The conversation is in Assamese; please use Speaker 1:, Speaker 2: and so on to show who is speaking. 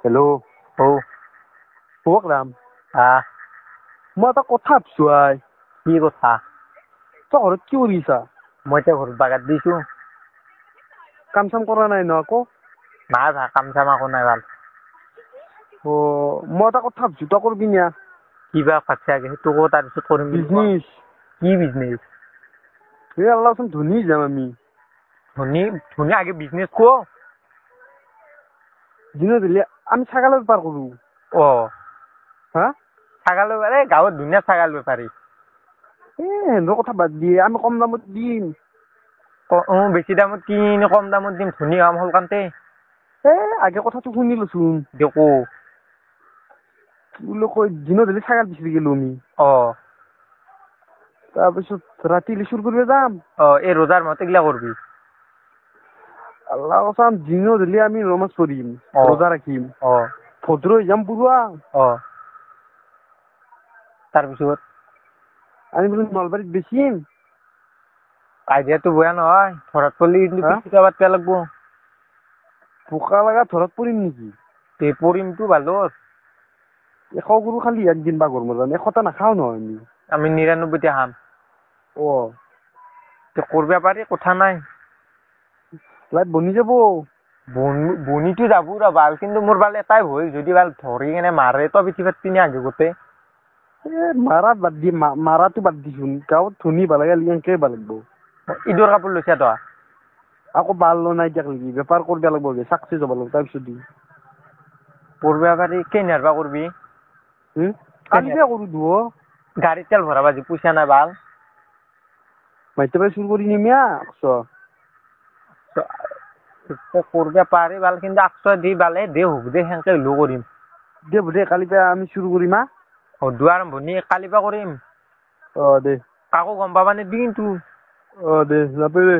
Speaker 1: হেল্ল'
Speaker 2: অ
Speaker 1: কক ৰাম।
Speaker 2: আহ
Speaker 1: মই এটা কথা ভাবছো আই।
Speaker 2: কি কথা?
Speaker 1: তই ঘৰত কি কৰি আছা?
Speaker 2: মই এতিয়া ঘৰত বাগাত দিছো।
Speaker 1: কাম চাম কৰা নাই ন আকৌ?
Speaker 2: নাই ভা কাম চাম একো নাই ভাল।
Speaker 1: অ মই এটা কথা ভাবছো, তই কৰবি না?
Speaker 2: কিবা ভাবছা আগে সেইটো কো, তাৰপিছত কৰিম বুলি কোৱা।
Speaker 1: বিজনেছ।
Speaker 2: কি বিজনেছ?
Speaker 1: এই আল্লাহচোন ধনী যাম আমি।
Speaker 2: ধনী ধনী আগে বিজনেছ কো।
Speaker 1: দিনত হ'লে আমি ছাগালৰ বেপাৰ কৰো।
Speaker 2: অ
Speaker 1: হা,
Speaker 2: ছাগাল বেপাৰ, এই গাঁৱত ধুনীয়া ছাগাল বেপাৰী।
Speaker 1: এ সেহঁতৰ কথা বাদ দিয়ে, আমি কম দামত দিম।
Speaker 2: অ বেছি দামত কিনি কম দামত দিম, ধনী হম সোনকালতে।
Speaker 1: এ আগে কথাটো শুনি লচোন।
Speaker 2: দে কো।
Speaker 1: কি বুলি কয়, দিনত হ'লে ছাগাল বিচাৰি গেলো আমি।
Speaker 2: অ
Speaker 1: তাৰপিছত ৰাতি হ'লে চুৰ কৰিব যাম।
Speaker 2: অ এই ৰোজাৰ মাহত এইগিলা কৰবি।
Speaker 1: আল্লাহ কচম, দিনত হ'লে আমি নমাজ পঢ়িম,
Speaker 2: অ।
Speaker 1: ৰোজা ৰাখিম,
Speaker 2: অ
Speaker 1: ভদ্ৰ হৈ যাম পুৰা।
Speaker 2: অ তাৰপিছত
Speaker 1: আমি বোলো নলবাৰীত বেচিম।
Speaker 2: আইডিয়াটো বেয়া নহয়, ধৰাত পৰলি কিন্তু
Speaker 1: হা?
Speaker 2: পিঠা পাতবা লাগব।
Speaker 1: বোকা লগা ধৰাত পৰিম নেকি?
Speaker 2: তে পৰিমটো ভালৰ।
Speaker 1: 100 গৰু খালি একদিন বাঘৰ মৰণ, 100টা নাখাওঁ নহয় আমি।
Speaker 2: আমি 99টা খাম।
Speaker 1: অ
Speaker 2: তে কৰবা পাৰি, কথা নাই।
Speaker 1: লাইফ বনি যাব।
Speaker 2: বনিটো যাব ৰ ভাল, কিন্তু মোৰ বাল এটাই ভয়, যদি বাল ধৰি কেনে মাৰে তই পিঠি পাতবি নে আগে গোটে?
Speaker 1: এ মাৰা বাদ দি, মাৰাটো বাদ দিচোন, গাঁৱত ধনী ভাল লাগে এনকে ভাল লাগব।
Speaker 2: ঈদৰ কাপোৰ লৈছা তই?
Speaker 1: আকৌ বাল লোৱা নাই এতিয়ালৈকে, বেপাৰ কৰিব লাগব, চাকচেছ হ'ব লাগব তাৰপিছত দিম।
Speaker 2: কৰবা পাৰি, কেইনাৰ বা কৰবি?
Speaker 1: হুম? কালি বিয়া কৰো দুয়ো।
Speaker 2: গাড়ীত তেল ভৰাবা যি পইচা নাই বাল।
Speaker 1: মাইতে পাই চুৰ কৰি নিমিয়া চ।
Speaker 2: কৰবা পাৰি বাল, কিন্তু আকচয় দি বালে দে হুক দে, সেনকে হ'লেও কৰিম।
Speaker 1: দে দে কালি পৰা আমি চুৰ কৰিম। হা
Speaker 2: অ দুৱাৰ আৰম্ভণি কালি পৰা কৰিম।
Speaker 1: অ দে।
Speaker 2: কাকো গম পাবা নিদিবি কিন্তু।
Speaker 1: অ দে যাবি দে।